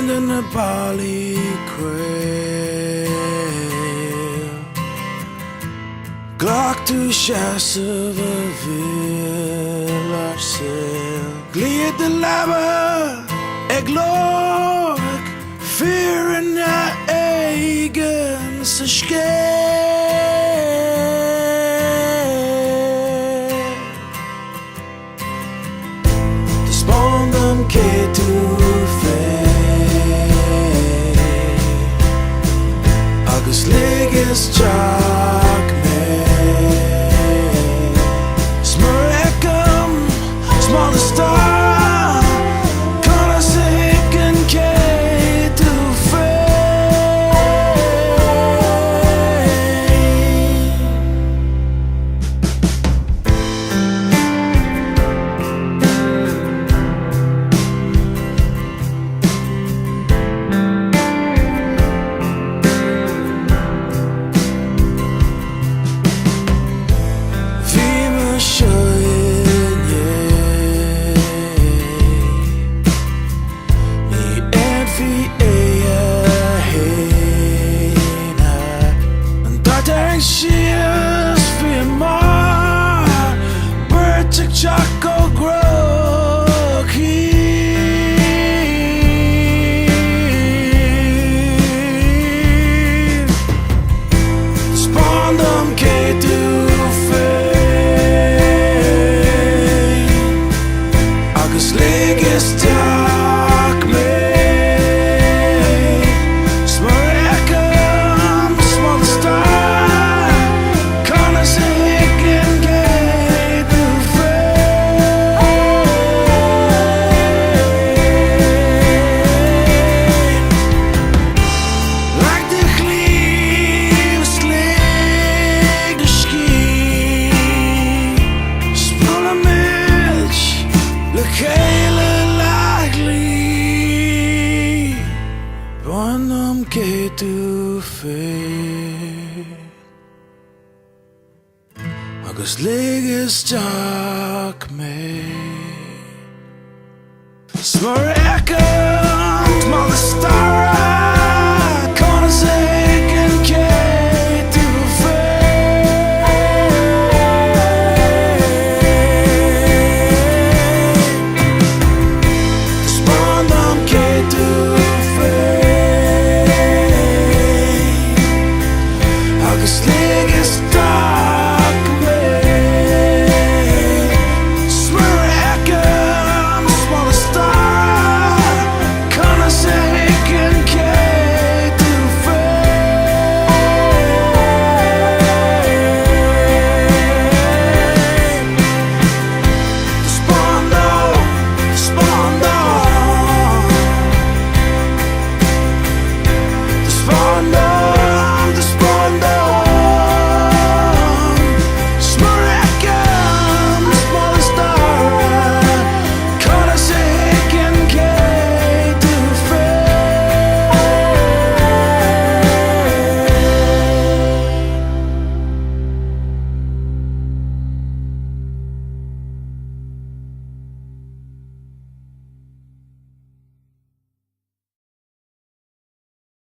gceann de na ballaí caol. Ghlac tú seasamh a mhill ár saol. Glaoigh do leaba ag lorg fírinne éigin sa scéal. Taispeáin dom cé tú féin agus lig isteach mé. 'S mura fheicim smál na staire, conas a thuigfinn cé tú féin? Bhí mé anseo inné. Ní fhéadfaí é a shéanadh. An dart a tharraingt síos, bhíomar beirt ag teacht ó ghnoicí. Taispeáin dom cé tú féin agus lig isteach mé. 'S mura fheicim smál na staire, conas a thuigfinn cé tú féin? Leag do chlaíomh 's lig do scíth, 's buailfimid le chéile leathshlí. Taispeáin dom cé tú féin agus lig isteach mé. 'S mura fheicim.